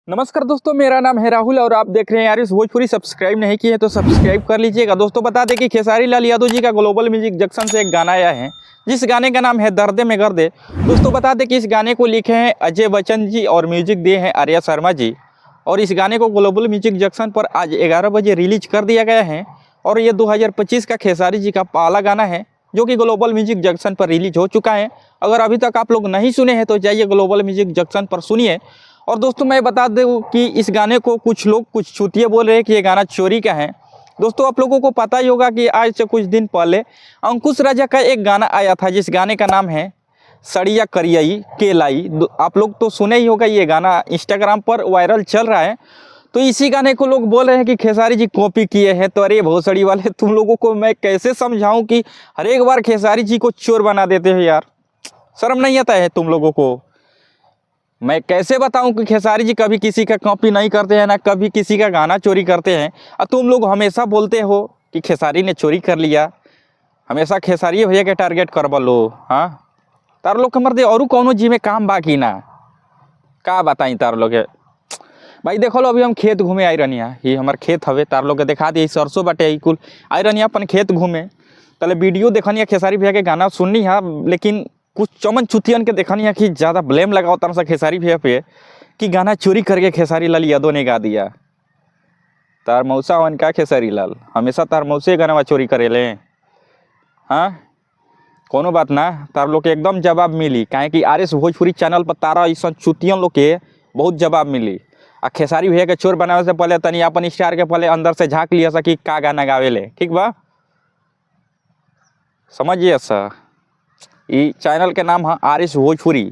नमस्कार दोस्तों, मेरा नाम है राहुल और आप देख रहे हैं आरएस भोजपुरी। सब्सक्राइब नहीं किए हैं तो सब्सक्राइब कर लीजिएगा। दोस्तों, बता दें कि खेसारी लाल यादव जी का ग्लोबल म्यूजिक जंक्शन से एक गाना आया है, जिस गाने का नाम है दर्दे में गर्दे। दोस्तों, बता दें कि इस गाने को लिखे हैं अजय बच्चन जी और म्यूजिक दिए हैं आर्या शर्मा जी और इस गाने को ग्लोबल म्यूजिक जंक्शन पर आज 11 बजे रिलीज कर दिया गया है और ये 2025 का खेसारी जी का पहला गाना है जो कि ग्लोबल म्यूजिक जंक्शन पर रिलीज हो चुका है। अगर अभी तक आप लोग नहीं सुने हैं तो जाइए, ग्लोबल म्यूजिक जंक्शन पर सुनिए। और दोस्तों, मैं बता दूँ कि इस गाने को कुछ लोग, कुछ चूतिए बोल रहे हैं कि ये गाना चोरी का है। दोस्तों, आप लोगों को पता ही होगा कि आज से कुछ दिन पहले अंकुश राजा का एक गाना आया था, जिस गाने का नाम है सड़िया करियई केलाई। आप लोग तो सुने ही होगा, ये गाना इंस्टाग्राम पर वायरल चल रहा है। तो इसी गाने को लोग बोल रहे हैं कि खेसारी जी कॉपी किए हैं। तो अरे भोसड़ी वाले, तुम लोगों को मैं कैसे समझाऊं कि हर एक बार खेसारी जी को चोर बना देते हैं यार। शर्म नहीं आता है तुम लोगों को? मैं कैसे बताऊं कि खेसारी जी कभी किसी का कॉपी नहीं करते हैं, ना कभी किसी का गाना चोरी करते हैं और तुम लोग हमेशा बोलते हो कि खेसारी ने चोरी कर लिया। हमेशा खेसारी भैया के टारगेट कर लो। हाँ, तार लोग के मर्दे और कौनो जी में काम बाकी ना का बताई तार लोग के। भाई, देखो लो, अभी हम खेत घूमे आई रहनिया। ये हमार खेत हवे, तार लोग के दिखा दिए। सरसों बाटे। ई कुल आई रहनिया अपन खेत घूमे तले वीडियो देखनिया, खेसारी भैया के गाना सुननी है, लेकिन कुछ चमन चुतियन के देखनिया कि ज़्यादा ब्लेम लगाओ तरह से खेसारी भैया पे कि गाना चोरी करके खेसारी लाल यादव ने गा दिया। तार मौसा वन का खेसारी लाल? हमेशा तार मौसे गाना चोरी करेले? हाँ, कोनो बात ना, तार लोग के एकदम जवाब मिली, काहे कि आर एस भोजपुरी चैनल पर तारा ऐसा चुतियन लोग के बहुत जवाब मिली। आ खेसारी भैया के चोर बनावे से पहले तनी अपन स्टार के पहले अंदर से झाँक लिया सा कि का गाना गावेले। ठीक बा, समझिए सर। ई चैनल के नाम है आर एस भोजपुरी।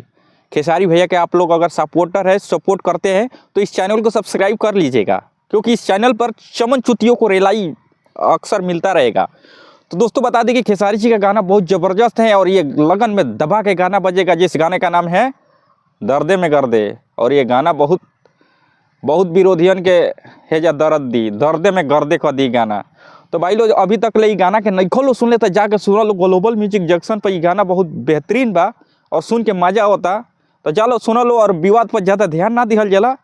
खेसारी भैया के आप लोग अगर सपोर्टर है, सपोर्ट करते हैं, तो इस चैनल को सब्सक्राइब कर लीजिएगा, क्योंकि इस चैनल पर चमन चुतियों को रेलाई अक्सर मिलता रहेगा। तो दोस्तों, बता दें कि खेसारी जी का गाना बहुत ज़बरदस्त है और ये लगन में दबा के गाना बजेगा, जिस गाने का नाम है दर्दे में गर्दे और ये गाना बहुत बहुत विरोधियन के हेजा दर्द दी, दर्दे में गर्दे कर दी गाना। तो भाई लोग, अभी तक ले ई गाना के नइखो लो सुन ले तो जाके सुन लो। ग्लोबल म्यूजिक जंक्शन पर ई गाना बहुत बेहतरीन बा और सुन के मजा होता। तो चलो, सुन लो और विवाद पर ज़्यादा ध्यान ना दिहल जाला।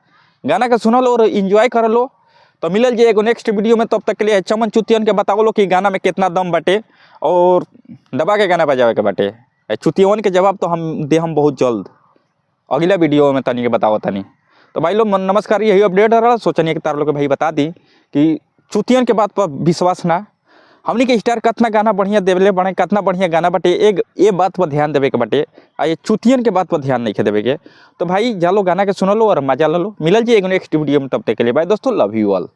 गाना के सुन लो और इंजॉय कर लो। तो मिलल जे एगो नेक्स्ट वीडियो में, तब तक के लिए चमन चुतियन के बताओ लो कि गाना में कितना दम बाटे और दबा के गाना बजावे के बाटे। चुतियन के जवाब तो हम दे हम बहुत जल्द अगला वीडियो में तनी के बताओ तनी। तो भाई लोग, नमस्कार। यही अपडेट रहा, सोचनी कि तार लोग के भाई बता दी कि चुतियन के बात पर विश्वास ना। हमनी के स्टार कितना गाना बढ़िया देवले बने, कितना बढ़िया गाना बाटे, एक ये बात पर ध्यान देवे के बाटे आ ये चुतियन के बात पर ध्यान नहीं देवे के। तो भाई, जालो, गाना के सुनो लो और मजा लो। मिलल जी एगो नेक्स्ट वीडियो में, तब तक के लिए बाय दोस्तों, लव you all.